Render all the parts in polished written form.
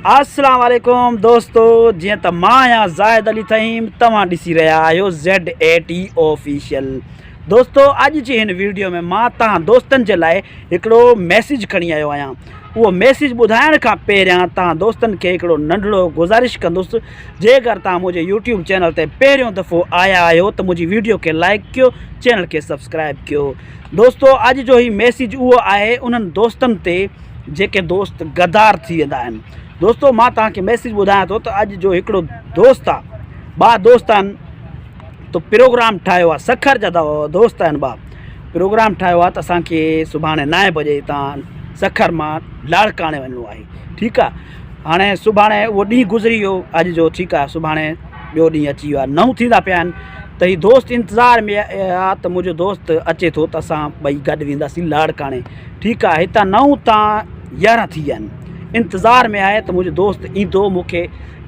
اسلام عليڪم دوستو جيئن ته مان آهيان زاهد علي ٿهيم توهان ڏسي رهيا آهيو زيڊ اي ٽي آفيشل دوستو اڄ جي هن ويڊيو ۾ مان توهان دوستن جي لاء هڪڙو ميسيج کڻي آيو آهيان اهو ميسيج ٻڌائڻ کان پهريان توهان دوستن کي هڪڙو ننڍڙو گذارش ڪندس جيڪر توهان منهنجي يوٽيوب چينل تي پهريون دفعو آيا آهيو ته منهنجي ويڊيو کي لائڪ ڪيو چينل کي سبسڪرائب ڪيو دوستو اڄ جو هي ميسيج اهو آهي انهن دوستن تي جيڪي دوست غدار ٿي ويندا آهن. دوستو مان توهان کي ميسيج ٻڌايان ٿو ته اڄ جو هڪڙو دوست آ ٻا دوست آهن تو پروگرام ٺاهيو آ سکر جا دوست آهن ٻا پروگرام ٺاهيو آ ته اسان کي سڀاڻي نائين بجي هتان سکر مان لاڙڪاڻي وڃڻو آهي ٺيڪ آ هاڻي سڀاڻي اهو ڏينهن گذري ويو اڄ جو ٺيڪ آ سڀاڻي ٻيو ڏينهن اچي ويو آ نئون ٿيندا پيا آهن ته هي دوست انتظار ۾ آ ته منهنجو دوست اچي ٿو ته اسان ٻئي گڏ وينداسين لاڙڪاڻي ٺيڪ آ هتان نئون تان 11 ٿي ويا آهن انتظار ۾ آهي ته منهنجو دوست ايندو مون کي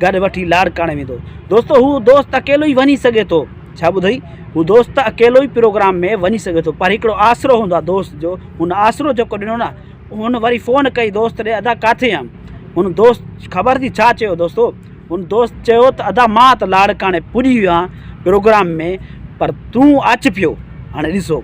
گڏ وٺي لاڙڪاڻي ويندو دوستو هو دوست اڪيلو ئي وڃي سگهي ٿو ڇا ٻڌئي هو دوست اڪيلو ئي پروگرام ۾ وڃي سگهي ٿو پر هڪڙو آسرو هوندو آ دوست جو هن آسرو جيڪو ڏنو نه هن وري فون ڪئي دوست ڏي ادا ڪاٿي آن هن دوست خبر ٿي ڇا چيو دوستو هن دوست چيو ته ادا مان ته لاڙڪاڻي پڄي ويو آهيان پروگرام ۾ پر تون اچ پيو هاڻي ڏسو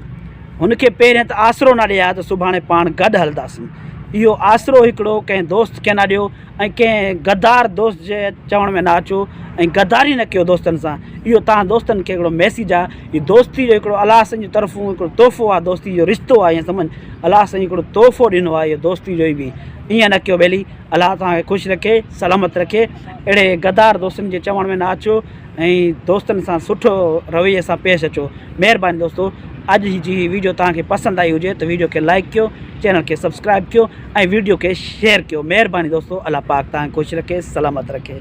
هن کي پهرين ته آسرو نه ڏي ها ته سڀاڻي پاڻ گڏ هلنداسين اهو آسرو هڪڙو ڪنهن دوست کي نه ڏيو ۽ ڪنهن غدار دوست جي چوڻ ۾ نه اچو ۽ غداري نه ڪيو دوستن سان اهو تان دوستن کي هڪڙو ميسيج آهي هي دوستي جو هڪڙو الله سائين جي طرفون هڪڙو تحفو آهي دوستي جو رشتو آهي ائين سمجھ الله سائين هڪڙو تحفو ڏنو آهي اهو دوستي جو به ائين نه ڪيو ٻيلي الله توهان کي خوش رکي سلامت رکي اهڙي غدار دوستن جي چوڻ ۾ نه اچو ۽ دوستن سان سٺو رويي سان پيش اچو مهرباني دوستو اڄ جي هي ويڊيو توهان کي پسند آئي هجي ته ويڊيو کي لائڪ ڪيو چينل کي سبسڪرائب ڪيو ۽ ويڊيو کي شيئر ڪيو مهرباني دوستو الله پاڪ توهان کي خوش رکي سلامت رکي.